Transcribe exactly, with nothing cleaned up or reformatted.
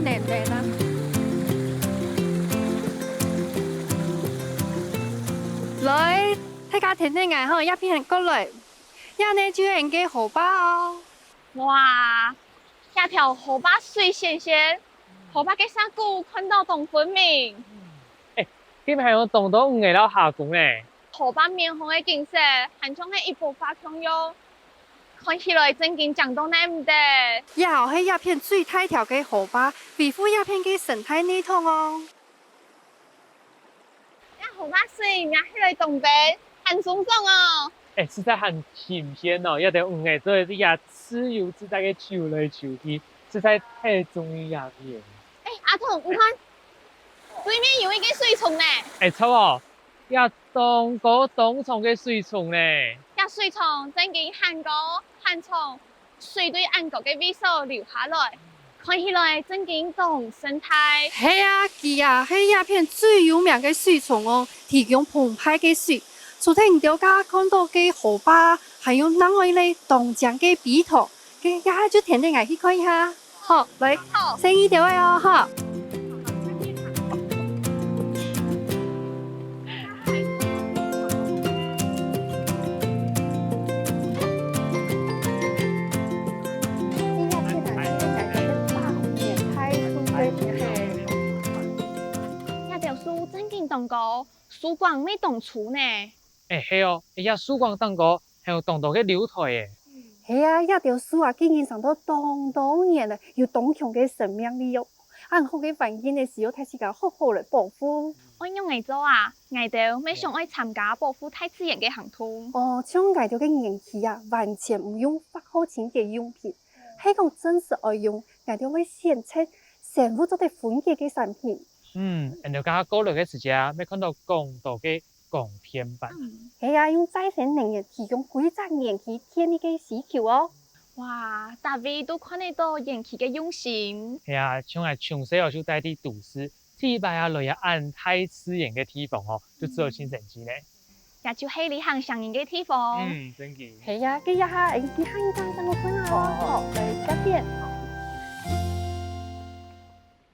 等等啊。來，大家跈等𠊎吼，這片過來。這呢就係𠊎个河壩哦。哇，這條河壩水鮮鮮，河壩个沙骨看到當分明。欸，這片還有當多魚仔摎蝦公呢。河壩面項个景色，還像係一幅畫共樣。 看起來正經靚到耐毋得。這係這片最大條个河壩，維護這片个生態系統哦。這河壩水摸起來當冰，還鬆爽哦。欸，實在還新鮮哦！這兜魚仔做得在這自由自在个泅來泅去，實在太中意這片。欸，阿童，你看，對面有一個水沖呢。欸，著哦！ 這當高當長个水沖呢。這水沖正經還高還長，水對恁高个位所流下來，看起來正經當生態。係啊，佢啊係這片最有名个水沖哦，提供澎湃个水。除忒你兜頭下看到个河壩，還有另外一個當靚个陂塘，該這下就跈等𠊎去看一下。 好，來，好。先去這位哦，哈。這兜樹正經當高，樹槓乜當粗呢。欸，係哦，這樹槓頂高還有當多个流苔欸。 係啊，這兜樹啊，竟然生到當多年了，有當強个生命力哦。恁好个環境个時候，大自家好好來保護。愛仰仔做啊？𠊎兜乜想愛參加保護大自然个行動。哦，像𠊎兜个園區啊，完全毋用化學清潔用品，係講真實愛用，𠊎兜會選擇生物做得分解个產品。嗯，𠊎兜頭下過來个時節啊，乜看到當多个 光電板。係啊，用再生能源提供歸隻園區電力个需求哦。哇，逐位都看得到園區个用心。係啊，像𠊎從細哦就戴在都市，第一擺啊來啊恁大自然个地方哦，就知道盡神奇呢。這就係旅行上癮个地方。嗯，正經。係啊，該這下𠊎去行一轉正好看啊。好，好，好。來，再見。